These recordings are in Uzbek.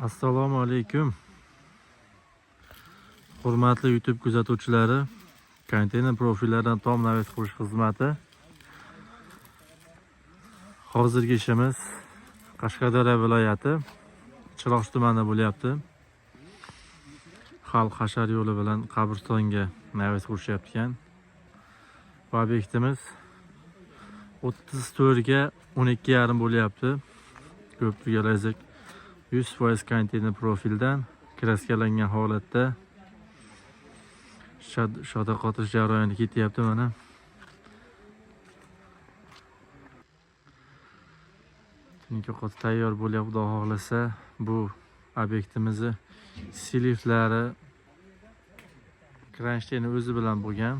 Assalomu alaykum. Hurmatli YouTube kuzatuvchilari, konteyner profillardan tom навес qurish xizmati. Hozirgi ishimiz Qashqadaryo viloyati Chiroqchi tumanida bo'lyapti. Xalq hashar yo'li bilan qabristonga навес qurishyapti ekan. Bu obyektimiz 34 ga 12,5 bo'lyapti. Ko'p turganlaringizdek 100% konteyner profildan kraskalangan holatda shoda qotish jarayoni ketyapti mana. Tunuka qotib tayyor bo'lyapti, Xudo xohlasa. Bu obyektimizni siliflari kronshteyni o'zi bilan bo'lgan.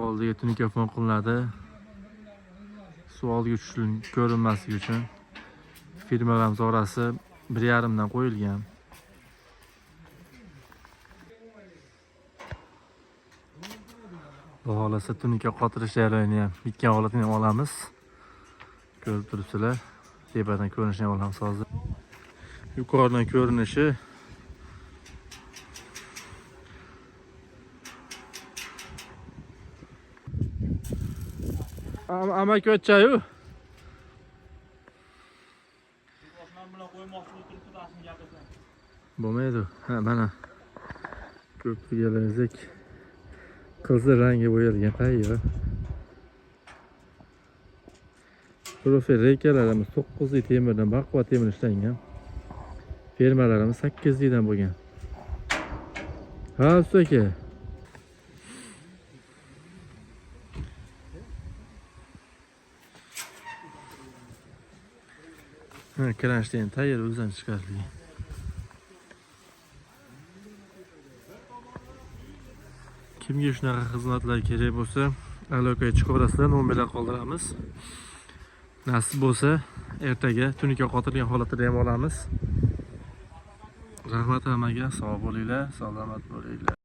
Oldiga tunuka fon qilinadi. Suv oldiga tushishi ko'rinmasligi uchun firmalarimiz orasi 1,5 dan qo'yilgan. Xudo xohlasa tunuka qotirish jarayonini ham bitgan holatini ham olamiz. Ko'rib turibsizlar. Tepadan ko'rinishini ham olamiz hozir. Yuqoridan ko'rinishi Amaki o'tchayu. Oshnam bilan qo'ymoqchi bo'lib turibdi, rasm gapirsan. Bo'lmaydi. Ha, mana. Ko'rib turganlaringizdek qizil rangga bo'yalgan tayyor. Profil reykalarimiz 9 temirdan baquvvat temir ishlangan. Fermalarimiz 8 dan bo'lgan. Ha, usta aka. Ha, kronshteyn tayyor o'zidan chiqarilgan. Kimga shunaqa xizmatlar kerak bo'lsa, aloqaga chiqaverasizlar, nomerlar qoldiramiz. Nasib bo'lsa, ertaga tunuka qotilgan holatida ham olamiz. Rahmat hammaga, sog' bo'linglar, salomat bo'linglar.